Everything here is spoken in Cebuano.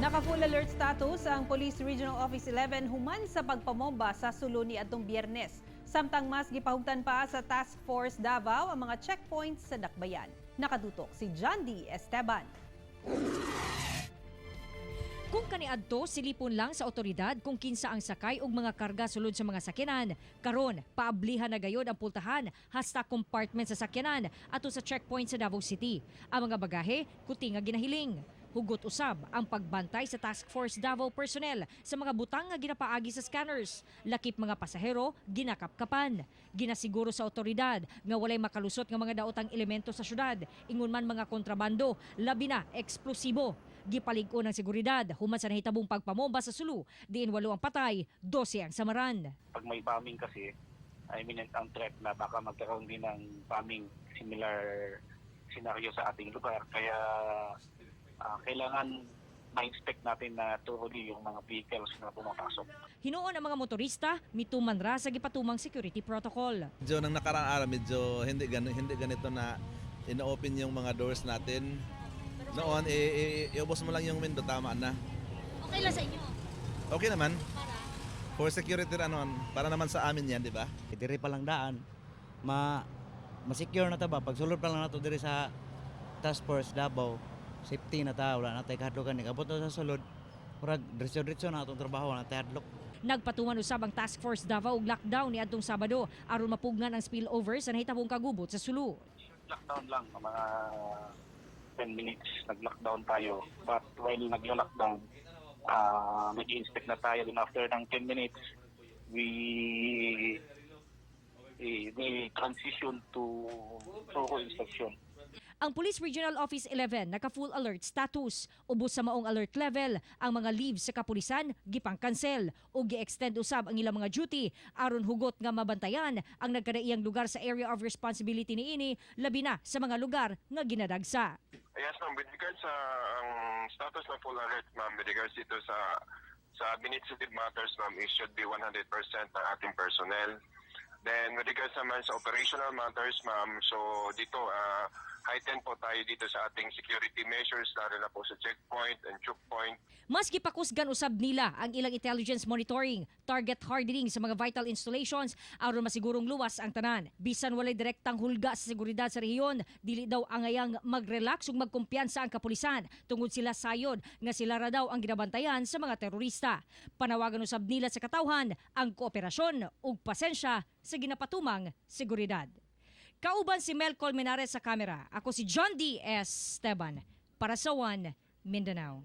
Naka-full alert status ang Police Regional Office 11 human sa pagpamomba sa Sulu niadtong Biyernes. Samtang mas gipahugtan pa sa Task Force Davao ang mga checkpoints sa Dakbayan. Nakatutok si John D. Esteban. Kung kaniadto silipon lang sa otoridad kung kinsa ang sakay og mga karga sulod sa mga sakyanan. Karon, paablihan na gayod ang pultahan hasta compartment sa sakyanan ato sa checkpoint sa Davao City. Ang mga bagahe kuti nga ginahiling. Hugot usab ang pagbantay sa Task Force Davao personnel sa mga butang nga ginapaagi sa scanners. Lakip mga pasahero, ginakapkapan. Ginasiguro sa otoridad nga walay makalusot nga mga daotang elemento sa syudad, ingon man mga kontrabando, labi na eksplosibo. Gipalig-on ang seguridad human sa nahitabong pagpamomba sa Sulu, diin walo ang patay, 12 ang samaran. Pag may bombing kasi, imminent ang threat na baka magkaroon din ng bombing, similar scenario sa ating lugar. Kaya kailangan ma-inspect natin na thoroughly yung mga vehicles na pumapasok. Hinuon ang mga motorista, mituman ra sa gipatumang security protocol. Medyo nang nakaraang araw, medyo hindi ganito na ino-open yung mga doors natin. Noon, iubos mo lang yung window, tama na. Okay lang sa inyo. Okay naman. For security ano, para naman sa amin yan, di ba? Diri pa lang daan, ma ma-secure na ta ba pag sulod pa lang nato diri sa Task Force Davao, safety na ta, wala na tay kahadlokan. Abot na sa sulod, murag diretso-diretso na atong trabaho, wala na tay hadlok. Nagpatuman usab ang Task Force Davao og lockdown niadtong Sabado aron mapugnan ang spillover sa nahitabong kagubot sa Sulu. Lockdown lang, mga 10 minutes nag-lockdown tayo. But while nag-lockdown, nag-inspect na tayo. Then after ng 10 minutes, we transition to thorough inspection. Ang Police Regional Office 11 naka full alert status. Ubos sa maong alert level, ang mga leaves sa kapulisan gipang-cancel o gi-extend usab ang ilang mga duty aron hugot nga mabantayan ang nagkadaiyang lugar sa area of responsibility niini, labi na sa mga lugar nga ginadagsa. Yes, ma'am. With regards sa ang status ng full alert, ma'am, with regards dito sa administrative matters, ma'am, it should be 100% ng ating personnel. Then, with regards naman sa operational matters, ma'am, so dito, heightened po tayo dito sa ating security measures, lalo na po sa checkpoint and choke point. Mas gipakusgan usab nila ang ilang intelligence monitoring, target hardening sa mga vital installations aron masigurong luwas ang tanan. Bisan walay direktang hulga sa seguridad sa rehiyon, dili daw angayang magrelax ug magkumpiyansa ang kapulisan tungod sila sayod nga sila ra daw ang ginabantayan sa mga terorista. Panawagan usab nila sa katawhan ang kooperasyon ug pasensya sa ginapatumang seguridad. Kauban si Mel Colmenares sa kamera. Ako si John D. Esteban para sa One Mindanao.